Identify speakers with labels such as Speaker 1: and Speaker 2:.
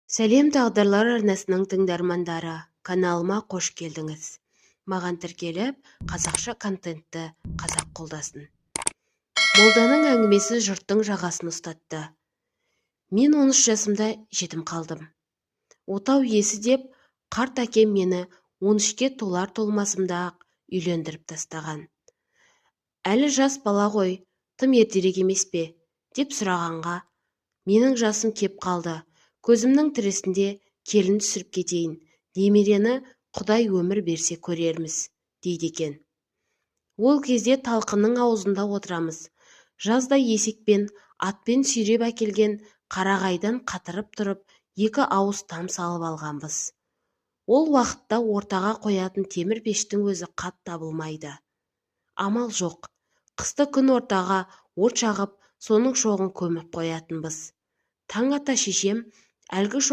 Speaker 1: Сәлем, Тағдырлар арнасының тыңдармандары! Каналыма қош келдіңіз. Маған тіркеліп, қазақша контентті қазақ қолдасын. Молданың әңгімесі жұрттың жағасын ұстатты. Мен 13 жасымда жетім қалдым. Отау иесі деп қарт әкем мені 13-ке толар-толмасымда-ақ үйлендіріп тастаған. Әлі жас бала ғой, тым ертерек емес пе, деп сұрағанға, менің жасым кеп қалды, көзімнің тірісінде келін түсіріп кетейін, немерені Құдай өмір берсе көрерміз, дейді екен. Ол кезде талқынның аузында отырамыз. Жазда есекпен, атпен сүйреп әкелген қарағайдан қатырып тұрып, екі ауыз там салып алғанбыз. Ол уақытта ортаға қоятын темір пештің өзі қат табылмайды. Амал жоқ, қысты күн ортаға от жағып, соның шоғын көміп қоятынбыз. Таң ата шешем әлгі шоқ